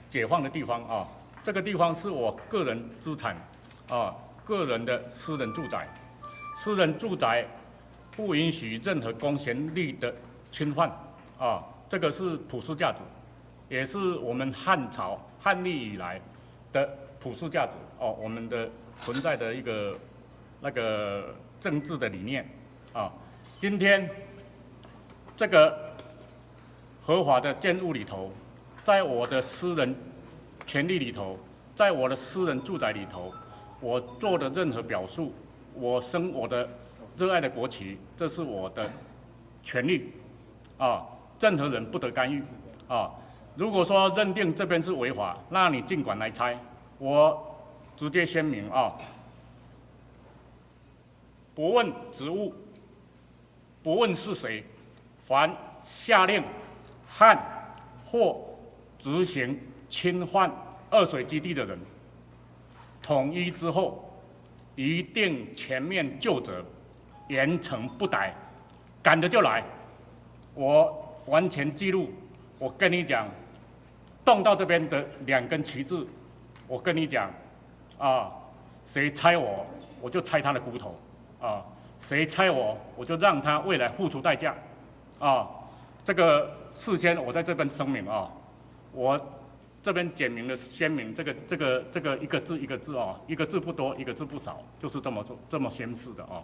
解放的地方啊，這個地方是我個人資產啊，個人的私人住宅，私人住宅不允許任何公權力的侵犯啊，這個是普世價值，也是我們漢朝漢立以來的普世價值哦，我們的存在的一個那個政治的理念啊。今天這個合法的建物裡頭，在我的私人權利裡頭，在我的私人住宅裡頭，我做的任何表述，我升我的熱愛的國旗，這是我的權利啊，任何人不得干預啊。如果說認定這邊是違法，那你盡管來拆，我直接宣明啊，不問職務，不問是誰，凡下令和或執行侵犯二水基地的人，統一之後，一定全面究責，嚴懲不貸，敢的就來，我完全記錄。我跟你講，動到這邊的兩根旗幟，我跟你講，啊，誰拆我，我就拆他的骨頭，啊，誰拆我，我就讓他未來付出代價，啊，這個事先我在這邊聲明啊，我這邊簡明的宣明，這個一個字一個字啊，一個字不多，一個字不少，就是這麼做，這麼宣示的啊。